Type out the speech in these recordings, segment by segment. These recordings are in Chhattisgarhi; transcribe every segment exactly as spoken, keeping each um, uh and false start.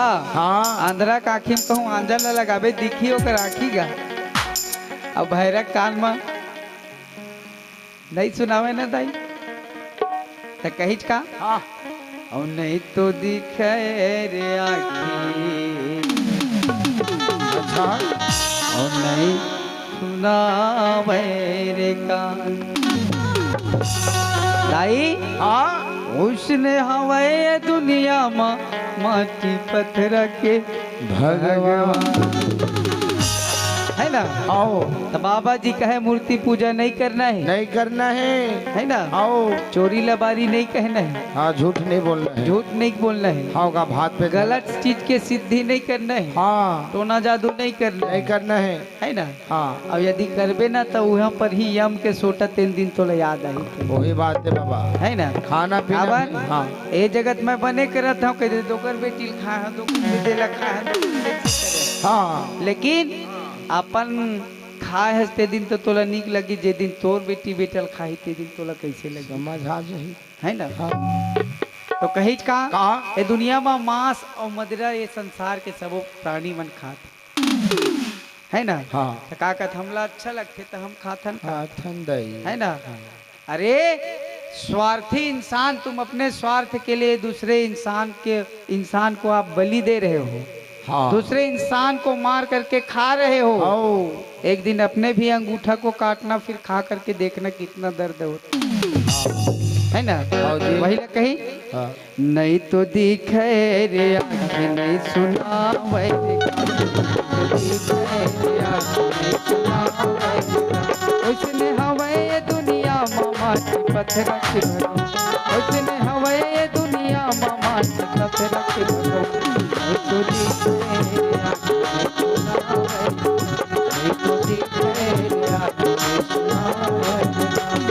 हाँ। अंधरा के आँखी म कहूँ आंजन ला लगाबे, दिखही ओकर आँखी गा। अब भैरा के कान म नइ सुनावे ना दाई, त कहिच का? हाँ। अउ नइ तो दिखे रे आँखी, अच्छा। अउ नइ सुनावे रे कान। दाई, हाँ। ओइसने हवय ये दुनिया म माटी पथरा के भगवान। है ना? आओ। त बाबा जी कहे मूर्ति पूजा नइ करना हे। नइ करना हे। है ना? आओ। चोरी लबारी नइ कहना हे। हाँ, झूठ नइ बोलना हे। झूठ नइ बोलना हे। हाँ, का भात पे गलत चीज के सिद्धि नइ करना हे। हाँ। टोना जादू नइ करना नइ हे। करना हे। है ना? हाँ। अब यदि करबे ना, त उहाँ पर ही यम के सोटा तेन दिन तोला याद आही। वही बात हे बाबा। है ना? खाना पीना काबर? भी, हाँ। ए जगत में बने करत हँव, कहि दे, दोकर बेटी ल खाए हँव, दोकर बेटे ल खाए हँव, दोकर बेटी ल खाए हँव। हाँ। लेकिन अपन खाए हस ते दिन तो तोला नीक लगी, जे दिन तोर बेटी बेटा ल खाही ते दिन तोला कइसे लगी? समझ आ जाही। है ना? हाँ। तो कहिच का? का? ए दुनिया म मांस अउ मदिरा ए संसार के सबो प्राणी मन खात हे। है ना? हाँ। त का कहत, हमला अच्छा लगथे त हम खाथन का? खाथन दाई। है ना? हाँ। अरे, स्वार्थी इंसान, तुम अपने स्वार्थ के लिए दूसरे इंसान के, इंसान को आप बलि दे रहे हो। हाँ। दूसरे इंसान को मार करके खा रहे हो। हाँ। एक दिन अपने भी अंगूठा को काटना, फिर खा करके देखना कितना दर्द होता है। है ना? हाँ जी। वही ला कही। हाँ। नइ तो दिखे रे आँखी, नइ सुनावे रे कान। नइ तो दिखे रे आँखी, नइ सुनावे रे कान। ओइसने हवय ये दुनिया म माटी पथरा के भगवान। ओइसने हवय ये दुनिया म माटी पथरा के भगवान। नइ तो दिखे रे आँखी, नइ सुनावे रे कान। नइ तो दिखे रे आँखी, नइ सुनावे रे कान।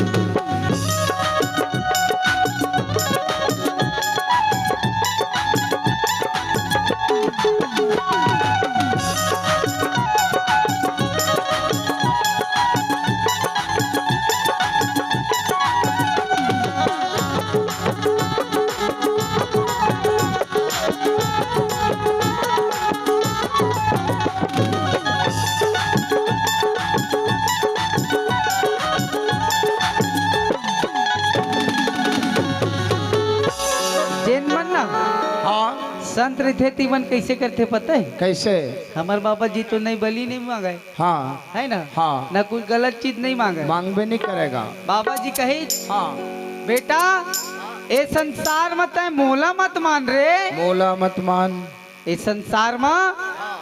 जेन मन ना हाँ। संत रहिथे, ती मन कइसे करथे पता हे? कइसे? हमर बाबा जी तो नइ बलि नइ मांगय। हाँ। है ना? हाँ। ना कुछ गलत चीज नइ मांगय। मांगबे नइ करे गा। बाबा जी कहिस, हाँ। बेटा, ए संसार म तैं मोला मत मान रे। मोला मत मान। ए संसार म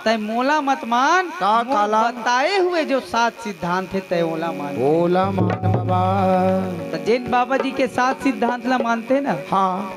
तैं मोला मत मान, का मोर काला? बताए हुए जो सात सिद्धांत हे, तैं ओला मान। ओला मान बाबा। त जेन बाबा जी के सात सिद्धांत ला मानथे ना, हाँ।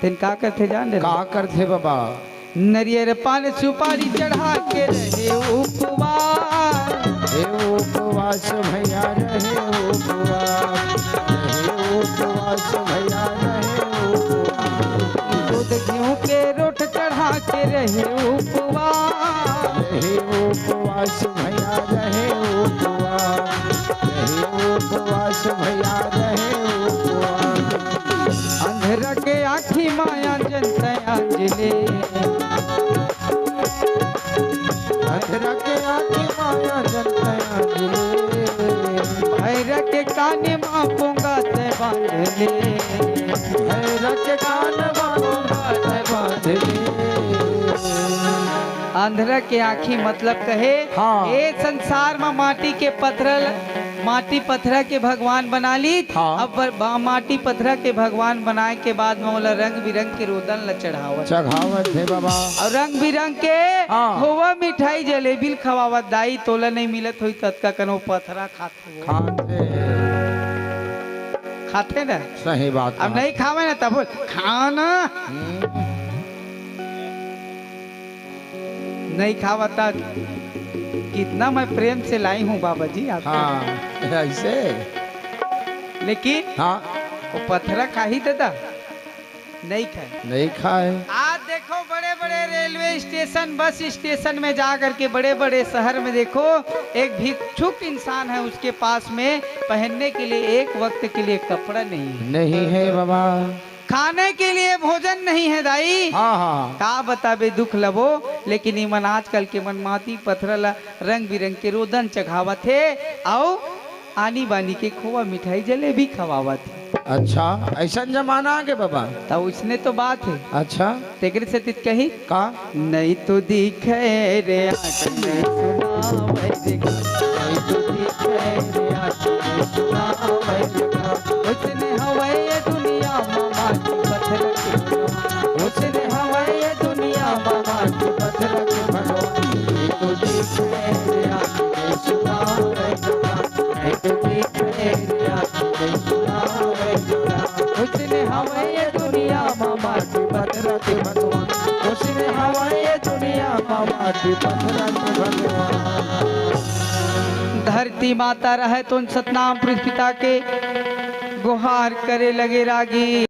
तेन का करथे जान डरे? का करथे बाबा? नरियर पान सुपारी चढ़ा के रहे उपवास। हे उपवास भैया रहे उपवास, रहे उपवास भैया रहे उपवास। दूध घिउ के रोट चढ़ा के रहे उपवास। रहे उपवास भैया रहे उपवास, रहे उपवास भैया रहे उपवास। अंधरा के आँखी माया जनता अंजलि। अंधरा के आँखी माया जनता अंजलि। भैरा के काने मा पोंगा तैं बांध ले। भैरा के काने मा पोंगा तैं बांध ले। अंधरा के आँखी मतलब कहे, हाँ। ए संसार मा माटी के पथरा ल-, माटी पथरा के भगवान बना लीस, हाँ। अब बर-, बा-, माटी पथरा के भगवान बनाए के बाद म ओला रंग बिरंग के रोदन ल चढ़ावत। चढ़ावत हे बाबा। अउ रंग बिरंग के हाँ। खोवा मिठाई जलेबी ल खवावत, दाई तोला नइ मिलत होही त अतका कन ओ पथरा खात हो। खाथे। खाथे ना? सही बात अब कहा। नइ खावे ना तब बोल, खाना। हम्म। नइ खावत त कितना मैं प्रेम से लाई हूँ बाबा जी आपको। हाँ, ऐसे। लेकिन हाँ। वो पथरा खाही दादा, नइ खाए। नइ खाए। आज देखो बड़े-बड़े रेलवे स्टेशन, बस स्टेशन में जा करके बड़े-बड़े शहर में देखो, एक भिक्षुक इंसान है, उसके पास में पहनने के लिए एक वक्त के लिए कपड़ा नहीं है। नहीं है बाबा। खाने के लिए भोजन नहीं है दाई। हाँ हाँ। का बताबे दुख लबो, लेकिन इमन आजकल के मन माटी पथरा ला रंग बिरंग के रोदन चघावत हे, अउ आनी बानी के खोवा मिठाई जलेबी खवावत हे। अच्छा, ऐसा जमाना आगे बाबा। त उसने तो बात है। अच्छा। तेकरे से तित कही का? नहीं तो दिखे रे आँख में सुनावे रे, नहीं तो दिखे रे आँख में सुनावे रे। उसने हवाई दुनिया में माटी पत्थर के, उसने हवाई दुनिया में माटी पत्थर के भगवान। नहीं तो दिखे रे आँख में सुनावे रे, नहीं तो दिखे रे आँख में सुनावे रे। उसने हवाई दुनिया में माटी पत्थर के भगवान। उसने हवाई दुनिया में माटी पत्थर के भगवान। धरती माता रहे तो उन सतनाम पुरुष पिता के गुहार करे लगे रागी।